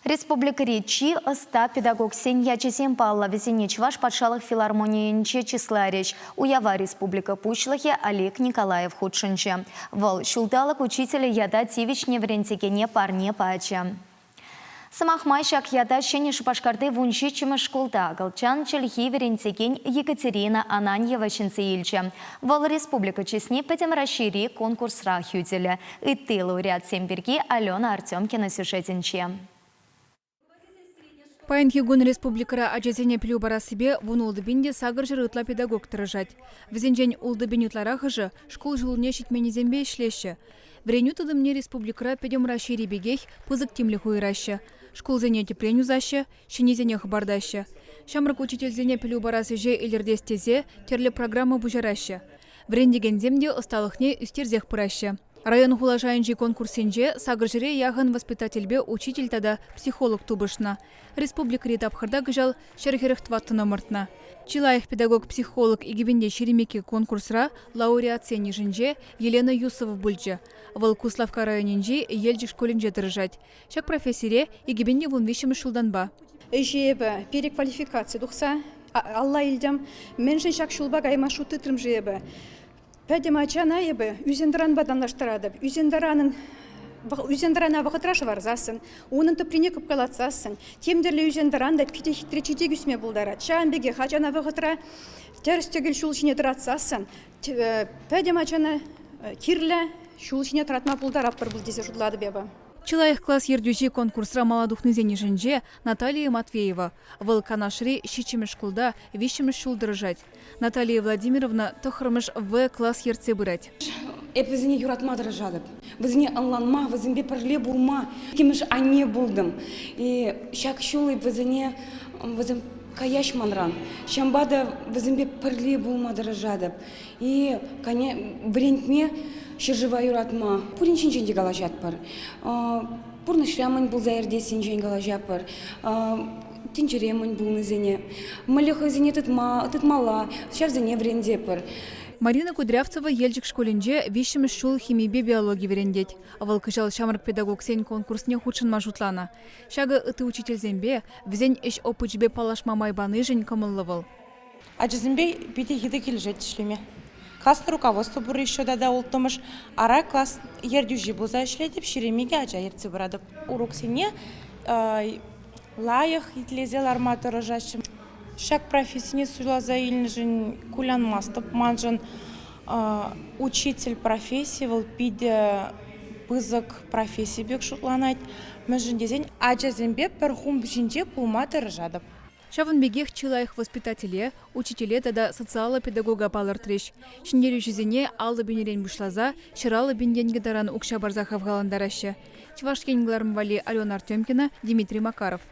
Республикӑри чи ӑста педагогсен ячӗсем паллӑ. Вӗсене Чӑваш патшалӑх филармонийӗнче чысларӗҫ. Уява республика Пуҫлӑхӗ Олег Николаев хутшӑнчӗ. Вӑл Ҫулталӑк учителӗ ята тивӗҫнӗ вӗрентекене парне пачӗ. Сӑмах май, ҫак ята Ҫӗнӗ Шупашкарти вунҫиччӗмӗш шкулта акӑлчан чӗлхи вӗрентекен Екатерина Ананьева ҫӗнсе илчӗ. Вӑл республика чысне Пӗтӗм Раҫҫейри конкурсра хӳтӗлӗ. Ытти лауреатсем пирки Алена Артемкина сюжетӗнче. Паянхи кун республикӑра ачасене пӗлӳ парассипе вунултӑ пин те 800 ытла педагог тӑрӑшать. Вӗсенчен ултӑ пин ытларахӑшӗ шкул ҫулне ҫитменнисемпе ӗҫлеҫҫӗ. Вӗренӳ тытӑмне республикӑра пӗтӗм Раҫҫейри пекех пысӑк тимлӗх уйӑраҫҫӗ. Шкулсене тӗпрен юсаҫҫӗ, ҫӗннисене хӑпартаҫҫӗ. Ҫамрӑк учительсене пӗлӳ парас ӗҫе илӗртес тесе тӗрлӗ программа пуҫараҫҫӗ. Вӗрентекенсем те ӑсталӑхне ӳстерсех пыраҫҫӗ. Район-хула шайӗнчи конкурссенче сакӑрҫӗре яхӑн воспитательпе учитель тата психолог тупӑшнӑ. Республикӑри тапхӑрта кӑҫал 144 ӑмӑртнӑ. Чи лайӑх педагог-психолог 2022 конкурсра лауреатсен йышӗнче Елена Юсова пулчӗ. Вӑл Куславкка районӗнчи Елчӗк шкулӗнче тӑрӑшать. Ҫак профессире 2013 ҫултанпа. Ӗҫе эпӗ переквалификаци тухса алла илтӗм. Мӗншӗн ҫак ҫулпа кайма шут тытрӑм-ши эпӗ? Пӗтӗм ачана эпӗ ӳсентӑранпа танлаштаратӑп. Ӳсентӑранӑн ӳсентӑрана вӑхӑтра шӑварсассӑн, унӑн тӑприне кӑпкалатсассӑн, тем тӗрлӗ ӳсентӑран та питӗ хитре чечек ӳсме пултарать. Ҫавӑн пекех ачана вӑхӑтра тӗрӗс-тӗкел ҫул ҫине тӑратсассӑн, пӗтӗм ачана кирлӗ ҫул ҫине тӑратма пултаратпӑр пуль тесе шутлатӑп эпӗ. Чи лайӑх класс ертӳҫи конкурсра мала тухнисен йышӗнче Наталия Матвеева. Вӑл Канашри ҫиччӗмӗш шкулта виҫҫӗмӗш ҫул тӑрӑшать. Наталия Владимировна тӑххӑрмӗш В класс ертсе пырать. Эп вӗсене юратма тӑрӑшатӑп. Вӗсене ӑнланма, вӗсемпе пӗрле пулма. Иккӗмӗш анне пултӑм. И ҫак ҫул эп вӗсене вӗсем каяҫ манран. Ҫавӑнпа та вӗсемпе пӗрле пулма тӑрӑшатӑп. И вӗрентме, ҫӗршыва юратма пурин ҫинчен те калаҫатпӑр. Пурнӑҫра мӗн пулса иртессинчен калаҫатпӑр. Тӗнчере мӗн пулнисене, мӗнле хӑйсене тытма, тытмалла, ҫавсене вӗрентетпӗр. Марина Кудрявцева Елчӗк шкулӗнче виҫҫӗмӗш ҫул химипе биологи вӗрентет. Вӑл кӑҫал ҫамрӑк педагогсен конкурсне хутшӑнма шутланӑ. Ҫакӑ ытти учительсемпе, вӗсен ӗҫ опычӗпе паллашма май панишӗн кӑмӑллӑ вӑл. Ачасемпе питӗ хытӑ килӗшет ӗҫлеме. Класс руководство пур еще тата улттӑмӗш. Ара класс ертӳҫи пулса ӗҫлетӗп, 22 ача ертсе пыратӑп. Уроксене лайӑх итлесе ларма тӑрӑшаҫҫӗ. Ҫак профессине суйласа илнӗшӗн кулянмастӑп. Маншӑн учитель профессийӗ вӑл питӗ пысӑк професси пек шутланать. Мӗншӗн тесен ачасемпе пӗр хум ҫинче пулма тӑрӑшатӑп. Ҫавӑн пекех чи лайӑх воспитателе, учителе тата социаллӑ педагога палӑртрӗҫ. Ҫӗнтерӳҫӗсене 50 пинрен пуҫласа 150 пин тенкӗ таран укҫа парса хавхалантараҫҫӗ. Чӑваш Ен кӑларӑм валли Алена Артемкина, Дмитрий Макаров.